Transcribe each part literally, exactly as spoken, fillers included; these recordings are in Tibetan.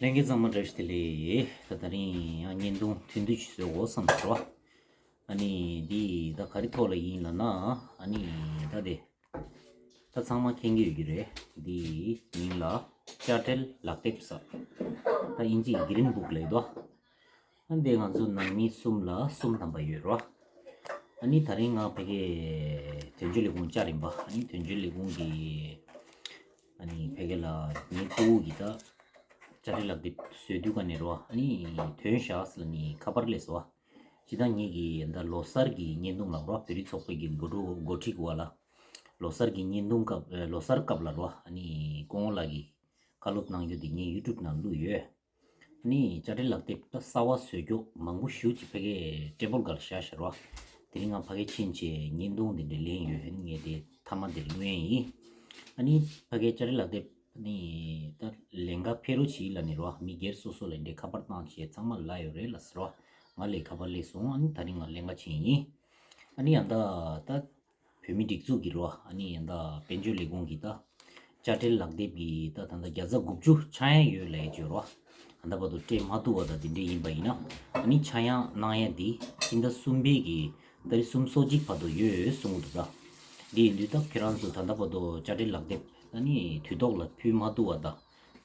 ལྷན་རྒྱས་ཚང་མ་བཀྲ་ཤིས་བདེ་ལེགས། ད་དེ་རིང་ཡང་བརྙན་ཐུང་ཐུང་ཐུང་ཅིག་བཟོ་དགོས་བསམ་སོང་། ཨ་ནི་འདི་ད་ག་རེ་ཐོག་ལ་ཡིན་ལབ་ན། ཨ་ནི་ད་དེ་ད་ཚང་མ་མཁྱེན་གྱི་ཡོད་ཀྱི་རེད། འདི་མིང་ལ་དཔྱ་ཁྲལ་ལག་དེབ་ཟེར། ད་དབྱིན་ཇིའི་Green Book ལབ་ཡོད་དོ། ཨ་འདི་ང་ཚོ་ནང་མི་གསུམ་ལ་གསུམ་ཐམ་པ་ཡོད་རོ། ཨ་ནི་དེ་རིང་ང་ཕ་གི་དོན་གཅོད་ལས་ཁུངས་བཅར་ཡིན་པ། ཨ་ནི་དོན་གཅོད་ལས་ཁུངས་ཀྱི་ཨ་ནི་ཕ་གི་ལ་ངའི་སྤུ་གུ་གི་ད་དཔྱ་ཁྲལ་ལག་དེབ་བཟོ་དུས་ག་ནས་རོ། ཨ་ནི་ཐོན་ཤག་ཟེར་ནི་ཁ་པར་སླེབས་སོང་བ། ཅི་ད་ངེད་ཀྱི་ད་ལོ་གསར་གྱི་བརྙན་ཐུང་ལབ་རོ། བོད་རིགས་ཚོགས་པའི་གི་འགོ་ཁྲིད་འགོ་ཁྲིད་བ་ལ་ལོ་གསར་གྱི་བརྙན་ཐུང་སྐབས་ལོ་གསར་སྐབས་ལ་རོ། ཨ་ནི་སྐུ་ངོ་ལགས་ཀྱིས་བཀའ་སློབ་གནང་རྒྱུ་དེ་ངའི་YouTube ནང་བླུགས་ཡོད། ནི་དཔྱ་ཁྲལ་ལག་དེབ་ད་གསར་བ་བཟོ་རྒྱུ་མང་པོ་ཞེ་ཅིག་ཕ་གིའི་ཊེ་བལ་སྒང་ལ་བཞག་བཞག་རོ། དེ་རིང་ང་ཕ་གི་ཕྱིན་ཆད་བརྙན་ཐུང་དེ་འདྲ་ལེན་ཡོད། ངས་དེ་མཐའ་མ་དེར་བླུག་ཡས་ཡིན། ཨ་ནི་ཕ་གིའི་དཔྱ་ཁྲལ་ལག་དེབ་ནི་ད་ལེན་ག་ཕེབས་རོགས་བྱེད་ལབ་ནི་རོ། མི་སྒེར་སོ་སོ་ལ་འདྲའི་ཁ་པར་བཏང་བྱས་ཚང་མ་ལ་ཡོད་རེད་ལབ་ཟེར་རོ། ང་ལ་ཁ་པར་སླེབས་སོང་། ཨ་ནི་དེ་རིང་ང་ལེན་ག་ཕྱིན་ཡིན། ཨ་ནི་ཡང་ད་ད་བོད་མི་སྒྲིག་འཛུགས་ཀྱི་རོ། ཨ་ནི་ཡང་ད་དཔལ་འབྱོར་ལས་ཁུངས་ཀྱི་ད་དཔྱ་ཁྲལ་ལག་དེབ་ཀྱི་ད་ད་ད་བརྒྱ་ཆ་དགུ་བཅུ་ཆག་ཡས་ཡོད་ལབ་ཡས་བརྗོད་རོ། ད་ལྟ་བར་དུ་སྤྲད་མ་ཐུབ་པ་ད་དེ་འདྲས་ཡིན་པ་ཡིན་ན། ཨ་ནི་ཆག་ཡང་གནང་ཡས་འདི་སྤྱི་ཟླ་གསུམ་པའི་གི་ཏ་རིག་གསུམ་སོ་གཅིག་བར་དུ་ཡོད་གསུང་གི་འདུག་ད། འདི་ཡིན་དུས་ད་ཁྱེད་རང་ཚོ་ད་ལྟ་བར་དུ་དཔྱ་ཁྲལ་ལག་དེབ་ཨ་ནི་དུས་ཐོག་ལ་ཕུལ་མ་ཐུབ་པ་ད།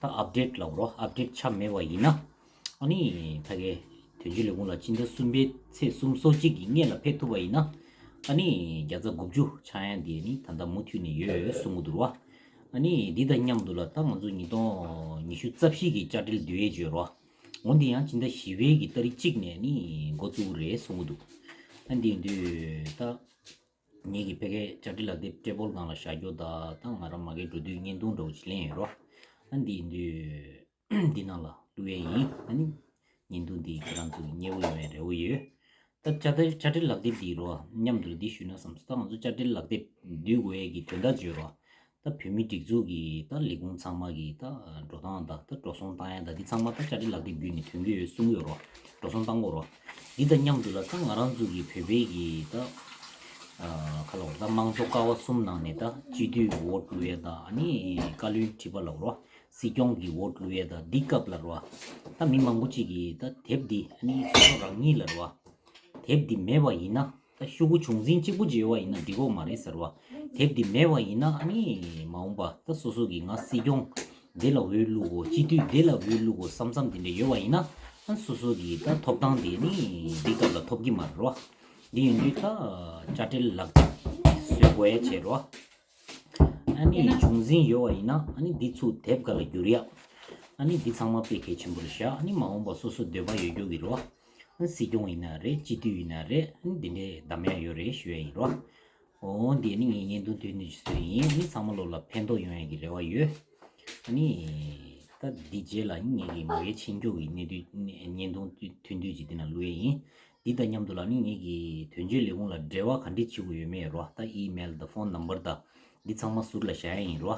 ད་ཨབ་ཌེཊ་ལབ་རོ། ཨབ་ཌེཊ་ཆགས་མེད་པ་ཡིན་ན། ཨ་ནི་ཕ་གི་དོན་གཅོད་ལས་ཁུངས་ལ་སྤྱི་ཟླ་གསུམ་པའི་ཚེས་གསུམ་སོ་གཅིག་གི་སྔོན་ལ་ཕེབས་ཐུབ་པ་ཡིན་ན། ཨ་ནི་བརྒྱ་ཆ་དགུ་བཅུ་ཆག་ཡས་འདི་ནི་ད་ལྟ་མུ་མཐུད་ནས་ཡོད་གསུང་གི་འདུག་རོ། ཨ་ནི་འདི་དང་མཉམ་དུ་ལ་ད་ང་ཚོ་ཉིས་སྟོང་ཉི་ཤུ་རྩ་བཞི་གི་དཔྱ་ཁྲལ་བསྡུ་ཡས་བརྗོད་རོ། འོ་འདི་ཡང་སྤྱི་ཟླ་བཞི་པའི་གི་ཏ་རིག་གཅིག་ནས་ནི་འགོ་བཙུགས་རེད་གསུང་གི་འདུག་ཨ་འདི་ཡིན་དུས་ད། ངེད་ཀྱི་ཕ་གིའི་དཔྱ་ཁྲལ་ལག་དེབ་ཊེ་བལ་སྒང་ལ་བཞག་རྒྱུ་ད་ད་ང་རང་མ་གིར་འགྲོ་དུས་བརྙན་ཐུང་འདྲ་བོ་ཅིག་ལེན་ཡོད་རོ། ཨ་འདི་ཡིན་དུས་འདི་ནང་ལ་བླུག་ཡས་ཡིན། ཨ་ནི་བརྙན་ཐུང་འདི་ཁྱེད་རང་ཚོ་གི་མཉེས་པོ་ཡོང་ཡས་རེ་བ་ཡོད། ད་དཔྱ་ཁྲལ་དཔྱ་ཁྲལ་ལག་དེབ་འདི་རོ་མཉམ་དུ་འདི་ཞུས་ན་བསམ་སོང་། ད་ང་ཚོ་དཔྱ་ཁྲལ་ལག་དེབ་བསྡུ་དགོས་ཡས་ཀྱི་དོན་དག་བརྗོད་རོ། ད་བོད་མི་སྒྲིག་འཛུགས་ཀྱི་ད་ལས་ཁུངས་ཚང་མ་གི་ད་འགྲོ་སྟངས་དང་ད་འགྲོ་སོང་བཏང་ཡ་ད་འདི་ཚང་མ་ད་དཔྱ་ཁྲལ་ལག་དེབ་བརྒྱུད་ནས་ཐོན་གྱི་ཡོད་གསུང་གི་ཡོད་རོ། འགྲོ་སོང་བཏང་དགོས་རོ། འདི་དང་མཉམ་དུ་ལ་ད་ང་རང་ཚོ་གི་བོད་པའི་གི་ད་ཨ་ཁ་ལོ་ད་དམངས་གཙོ་ཀ་བ་གསུམ་ནང་ནས་ད་སྤྱི་འཐུས་ཀྱི་འོ་བླུག་ཡ་ད་ཨ་ནི་བཀའ་བློན་ཁྲི་པ་ལབ་རོ། སྲིད་སྐྱོང་གི་འོ་བླུག་ཡ་ད་འདི་སྐབས་ལ་རོ། ད་མི་མང་པོ་ཅིག་གིས་ད་དེབ་འདི་ཨ་ནི་སོ་སོ་རང་ཉིད་ལ་རོ། དེབ་འདི་མེད་པ་ཡིན་ན་ད་ཤོག་གུ་ཆུང་འཛིན་གཅིག་པུ་ཅིག་ཡོད་པ་ཡིན་ན་འགྲིག་གོ་མ་རེད་ཟེར་བ། དེབ་འདི་མེད་པ་ཡིན་ན་ཨ་ནི་མ་འོངས་པ་ད་སོ་སོ་གི་ང་སྲིད་སྐྱོང་འདི་ལ་འོས་བླུག་གོ་སྤྱི་འཐུས་འདི་ལ་འོས་བླུག་གོ་བསམ་བསམ་འདི་འདྲ་ཡོད་པ་ཡིན་ན་ཨ་སོ་སོ་གི་ད་ཐོབ་ཐང་དེ་ནི་འདི་སྐབས་ལ་ཐོབ་ཀྱི་མ་རེད་རོ། འདི་ཡིན་དུས་ད་དཔྱ་ཁྲལ་ལག་དེབ་བཟོ་དགོས་ཡ་བྱས་རོ། ཨ་ནི་ཆུང་འཛིན་ཡོད་པ་ཡིན་ན་ཨ་ནི་འདི་ཚུར་དེབ་སྒང་ལ་བསྒྱུར་ཡ། ཨ་ནི་འདི་ཚང་མ་དཔེ་གལ་ཆེན་པོ་རེད་ཤག་ཨ་ནི་མ་འོངས་པ་སོ་སོ་འདོད་པ་ཡོད་རྒྱུ་གི་རོ། ཨ་ནི་སྲིད་སྐྱོང་ཡིན་ན་རེད། སྤྱི་འཐུས་ཡིན་ན་རེད། ཨ་ནི་འདི་འདྲའི་གདམ་ཡ་ཡོད་རེད་ཞུ་ཡ་ཡིན་རོ། འོ་འདི་ནི་ངའི་བརྙན་ཐུང་ཐུང་ཐུང་ཞིག་བཟོས་ཡིན། ཨ་ནི་ཚང་མ་ལོ་ལ་ཕན་ཐོགས་ཡོང་ཡ་གི་རེ་བ་ཡོད། ཨ་ནི་ད་འདི་རྗེས་ལ་ངེད་ཀྱི་མ་གིའི་ཆིང་ཀྱོ་གི་གནས་དུས་བརྙན་ཐུང་ཐུང་ཐུང་ཅིག་འདི་ན་བླུག་ཡས་ཡིན། འདི་དང་མཉམ་དུ་ལ་ནི་ངེད་ཀྱི་དོན་གཅོད་ལས་ཁུངས་ལ་འབྲེལ་བ་ག་འདྲས་བྱེད་དགོས་ཡོད་མེད་རོ། ད་ཨི་མེལ་དང་ཕོན་ནམ་བར་དང་འདི་ཚང་མ་ཟུར་ལ་བཞག་ཡས་ཡིན་རོ།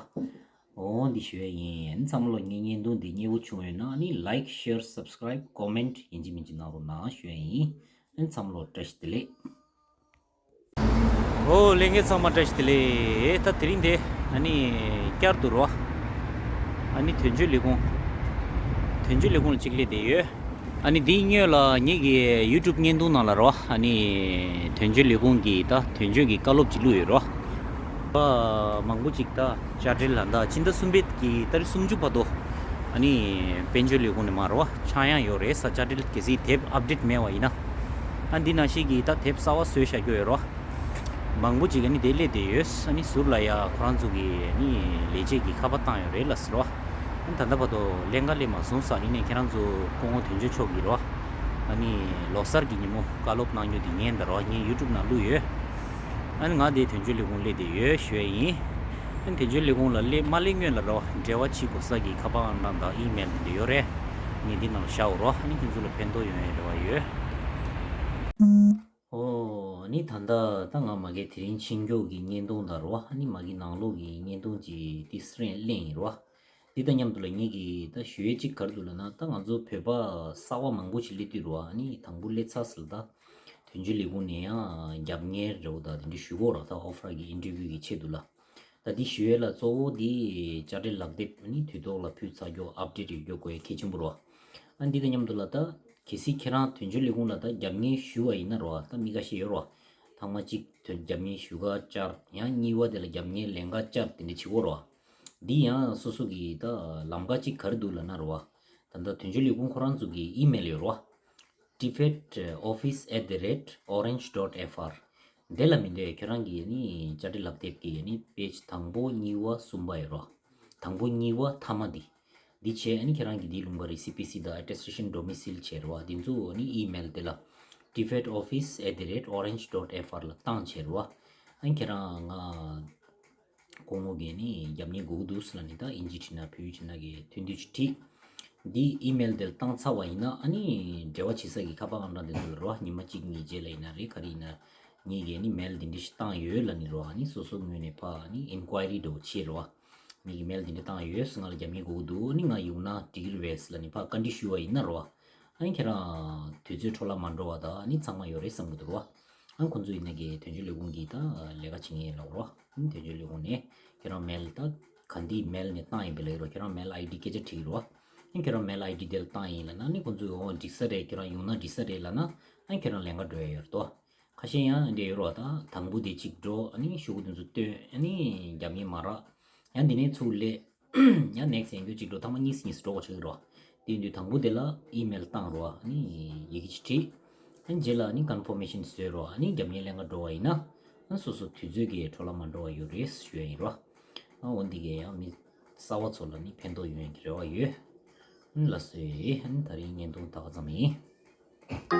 འོ་འདི་ཞུ་ཡས་ཡིན། ཚང་མ་ལོ་ངའི་བརྙན་ཐུང་འདི་མཉེས་པོ་བྱུང་ཡོད་ན་ནི་like, share, subscribe, comment ཡིན་གཅིག་མིན་གཅིག་གནང་རོགས་གནང་ཞུ་ཡས་ཡིན། ཚང་མ་ལོ་བཀྲ་ཤིས་བདེ་ལེགས། ཨོ་ལྷན་རྒྱས་ཚང་མ་བཀྲ་ཤིས་བདེ་ལེགས། ད་དེ་རིང་དེ་ཨ་ནི་བསྐྱར་དུ་རོ། ཨ་ནི་དོན་གཅོད་ལས་ཁུངས། དོན་གཅོད་ལས་ཁུངས་ལ་གཅིག་སླེབས་བསྡད་ཡོད། ཨ་ནི་འདིའི་སྔོན་ལ་ངེད་ཀྱི་YouTube བརྙན་ཐུང་ནང་ལ་རོ། ཨ་ནི་དོན་གཅོད་ལས་ཁུངས་ཀྱི་ད་དོན་གཅོད་ཀྱི་བཀའ་སློབ་ཅིག་བླུགས་ཡོད་རོ། པ་མང་པོ་ཅིག་ད་དཔྱ་ཁྲལ་ལ་ད་ཕྱི་ཟླ་གསུམ་པའི་གི་ཏ་རིག་སུམ་ཅུ་བར་དུ་ཨ་ནི་དཔལ་འབྱོར་ལས་ཁུངས་ནས་མར་རོ་ཆག་ཡང་ཡོད་རེད་ས། དཔྱ་ཁྲལ་གལ་སྲིད་དེབ་ཨབ་ཌེཊ་མེད་པ་ཡིན་ན། ཨ་འདི་ནང་བཞིན་གྱི་ད་དེབ་གསར་བ་བཟོས་བཞག་རྒྱུ་ཡོད་རོ། མང་པོ་ཅིག་ཨ་ནི་དེ་སླེབས་བསྡད་ཡོད། ཨ་ནི་ཟུར་ལ་ཡ་ཁོ་རང་ཚོ་གི་ཨ་ནི་ལས་བྱེད་ཀྱི་ཁ་པར་བཏང་ཡོད་རེད་ལ་ཟེར་རོ། ཨ་ནི་ད་ལྟ་བར་དུ་ལན་འགའ་སླེབས་མ་སོང་ས། ཡིན་ནའི་ཁྱེད་རང་ཚོ་སྐུ་ངོ་དོན་གཅོད་མཆོག་གིས་རོ། ཨ་ནི་ལོ་གསར་གྱི་ཉིན་མོ་བཀའ་སློབ་གནང་རྒྱུ་དེ་ངས་ད་རོ་ངས་ཡུ་ཊུབ་ནང་བླུགས་ཡོད། ཨ་ནི་ང་དེ་དོན་གཅོད་ལས་ཁུངས་སླེབས་བསྡད་ཡོད་ཞུ་ཡས་ཡིན། ཨ་ནི་དོན་གཅོད་ལས་ཁུངས་ལ་སླེབས་མ་སླེབས་སྔོན་ལ་རོ་འབྲེལ་བ་བྱེད་དགོས་ས་གི་ཁ་པར་ཨང་གྲངས་དང་ཨི་མེལ་དེ་འདྲ་ཡོད་རེད། ངས་འདི་ནང་ལ་བཞག་འོ་རོ། ཨ་ནི་ཁྱེད་ཚོ་ལ་ཕན་ཐོགས་ཡོང་ཡའི་རེ་བ་ཡོད། ཨོ་ཨ་ནི་ད་ལྟ་ད་ང་མ་གིའི་དེ་རིང་ཕྱི་ལོགས་ཀྱི་བརྙན་ཐུང་དང་རོ། ཨ་ནི་མ་གིའི་ནང་ལོགས་ཀྱི་བརྙན་ཐུང་ཅིག་ཏི་སི་རན་ལེན་ཡིན་རོ། འདི་དང་མཉམ་དུ་ལ་ངེད་ཀྱིས་ད་ཞུ་ཡས་གཅིག་ག་རེ་འདུག་ལབ་ན། ད་ང་ཚོ་བོད་པ་གསར་པ་མང་པོ་ཞིག་སླེབས་དུས་རོ། ཨ་ནི་དང་པོ་སླེབས་ཚར་ཟེར་ད་དོན་གཅོད་ལས་ཁུངས་ནས་ཡང་རྒྱབ་གཉེར་རེ་བོ་ད་དེ་འདྲ་ཞུ་གོ་ར། ད་ཨོ་ཕར་གྱི་ཨིན་ཊར་བིའུ་གི་ཆེད་དུ་ལ། ད་འདི་ཞུ་ཡས་ལ་གཙོ་བོ་འདི་དཔྱ་ཁྲལ་ལག་དེབ་ནི་དུས་ཐོག་ལ་ཕུལ་ཚར་རྒྱུ་ཨབ་ཌེཊ་ཡོད་རྒྱུ་དགོས་ཡས་གལ་ཆེན་པོ་རེད་བ། ཨ་འདི་དང་མཉམ་དུ་ལ་ད་གལ་སྲིད་ཁྱེད་རང་དོན་གཅོད་ལས་ཁུངས་ལ་ད་རྒྱབ་གཉེར་ཞུ་བ་ཡིན་ན་རེད་བ། ད་མི་ཁ་ཤས་ཡོད་རེད་བ། ཐེངས་མ་གཅིག་དོན་རྒྱབ་གཉེར་ཞུ་ག་བཅར། ཡང་གཉིས་པ་དེ་ལ་རྒྱབ་གཉེར་ལེན་ག་བཅར། དེ་འདྲ་བྱེད་དགོས་རེད་བ། འདི་ཡང་སོ་སོ་གི་ད་ལམ་ཁ་གཅིག་ག་རེ་འདུག་ལབ་ན་རེད་བ། ད་ལྟ་དོན་གཅོད་ལས་ཁུངས་ཁོ་རང་ཚོ་གི་ཨི་མེལ་ཡོད་རེད་བ། ཏི་ཕེད་ཨོ་ཕི་སི་ཨེ་ཊི་ད་རེ་ཊི་ཨོ་རེན་ཇི་ཌོ་ཊི་ཨེཕ་ཨར། དེ་ལ་མི་འདོད་ཁྱོད་རང་གི་ནི་དཔྱ་ཁྲལ་ལག་དེབ་ཀྱི་ནི་པེ་ཇི་དང་པོ་གཉིས་པ་གསུམ་པ་ཡོད་རེད་བ། དང་པོ་གཉིས་པ་མཐའ་མ་འདི། འདི་བྱས་ཨ་ནི་ཁྱེད་རང་གི་འདིའི་ལུང་པ་རི་སི་པི་སི་དང་ཨེ་ཊེ་སི་ཊེ་ཤན་ཌོ་མི་སིལ་བྱས་རེད་བ། འདི་ཚོ་ནི་ཨི་མེལ་དེ་ལ་ཏི་ཕེད་ཨོ་ཕི་སི་ཨེ་ཊི་ད་རེ་ཊི་ཨོ་རེན་ཇི་ཌོ་ཊི་ཨེཕ་ཨར་ལ་བཏང་བྱས་རེད་བ། ཨ་ནི་ཁྱེད་རང་ང་སྐུ་ངོ་གིས་ནི་རྒྱབ་གཉེར་དགོས་ཀྱི་འདུག་ཟེར་ལབ་ནི་ད་ཨིན་ཇི་བྲིས་ན་བོད་ཡིག་བྲིས་ན་གི་ཐོན་དུས་ཅིག་བྲིས། འདི་ཨི་མེལ་དེ་ལ་བཏང་ཚར་བ་ཡིན་ན་ཨ་ནི་འབྲེལ་བ་བྱེད་ས་གི་ཁ་པར་ཨང་གྲངས་དེ་ཚོ་ལ་རོ། ཉི་མ་གཅིག་གཉིས་རྗེས་ལ་ཡིན་ན་རེད། ག་རེ་ཡིན་ན་ངེད་ཀྱིས་ནི་མེལ་འདི་འདྲ་ཞིག་བཏང་ཡོད་ལབ་ནི་རོ། ཨ་ནི་སོ་སོ་ངོས་ནས་ཕར་ཨ་ནི་ཨིན་ཀུའེ་རི་འདྲ་བོ་བྱེད་རོ། ངེད་ཀྱིས་མེལ་འདི་འདྲ་བཏང་ཡོད། ང་ལ་རྒྱབ་གཉེར་དགོས་ཀྱི་འདུག་ཨ་ནི་ང་ཡོང་ན་འགྲིག་གི་རེད་པས་ལབ་ནི་ཕར་བཀའ་འདྲི་ཞུས་པ་ཡིན་ན་རོ། ཨ་ནི་ཁྱེད་རང་དུས་ཚོད་འཕྲོ་བརླག་མ་འགྲོ་བ་དང་ཨ་ནི་ཚང་མ་ཡོད་རེད་བསམ་གྱི་འདུག་རོ། ཨ་ཁོང་ཚོ་ཡིན་ན་གི་དོན་གཅོད་ལས་ཁུངས་ཀྱི་ད་ལས་ཀ་བྱེད་མཁན་ལ་རོ། ཨ་དོན་གཅོད་ལས་ཁུངས་ནས་ཁྱེད་རང་མེལ་ད་ག་འདི་མེལ་ནས་བཏང་ཡིན་པའི་ལ་ཡོད་རོ། ཁྱེད་རང་མེལ་ཨའི་ཌི་སྐད་ཆ་དྲིས་རོ། ཨ་ཁྱེད་རང་མེལ་ཨའི་ཌི་དེ་ལ་བཏང་ཡིན་ལབ་ན་ཨ་ནི་ཁོང་ཚོས་འོ་འགྲིག་ས་རེད། ཁྱེད་རང་ཡོང་ན་འགྲིག་ས་རེད་ལབ་ན་ཨ་ཁྱེད་རང་ལེན་ག་འགྲོ་ཡ་ཡོད་རེད་དོ། ཁ་ཤས་ཡང་འདྲ་ཡོད་རོ། ད་དང་པོ་དེ་གཅིག་འགྲོ་ཨ་ནི་ཤོག་གུ་དེ་ཚོ་སྟོན་ཨ་ནི་རྒྱབ་གཉེར་མ་རག་ཡང་དེ་ནས་ཚུར་སླེབས། ཡང་ནེག་སི་ཊི་ཡིན་རྒྱུ་གཅིག་འགྲོ། ཐེངས་མ་གཉིས་སུ་གཉིས་སུ་འགྲོ་དགོས་ཆགས་ཀྱི་རོ། དེ་ཡིན་དུས་དང་པོ་དེ་ལ་ཨི་མེལ་བཏང་རོ། ཨ་ནི་ཡི་གེ་གཅིག་བྲིས། ཨ་ནི་རྗེས་ལ་ཨ་ནི་ཀོན་ཕོར་མེ་ཤན་བཟོས་རོ། ཨ་ནི་རྒྱབ་གཉེར་ལེན་ག་འགྲོ་བ་ཡིན་ན་ཨ་ནི་སོ་སོ་དུས་ཚོད་ཀྱི་འཕྲོ་བརླག་མ་འགྲོ་བ་ཡོད་རེད་ཞུ་ཡ་ཡིན་རོ། ཨ་འོ་འདི་གས་ཡང་མི་གསར་བ་ཚོ་ལ་ནི་ཕན་ཐོགས་ཡོང་ཡ་གི་རེ་བ་ཡོད། ཨ་ནི་ལགས་སོ། ཨ་ནི་ད་རིང་བརྙན་ཐུང་ད་ག་ཙམ་ཡིན།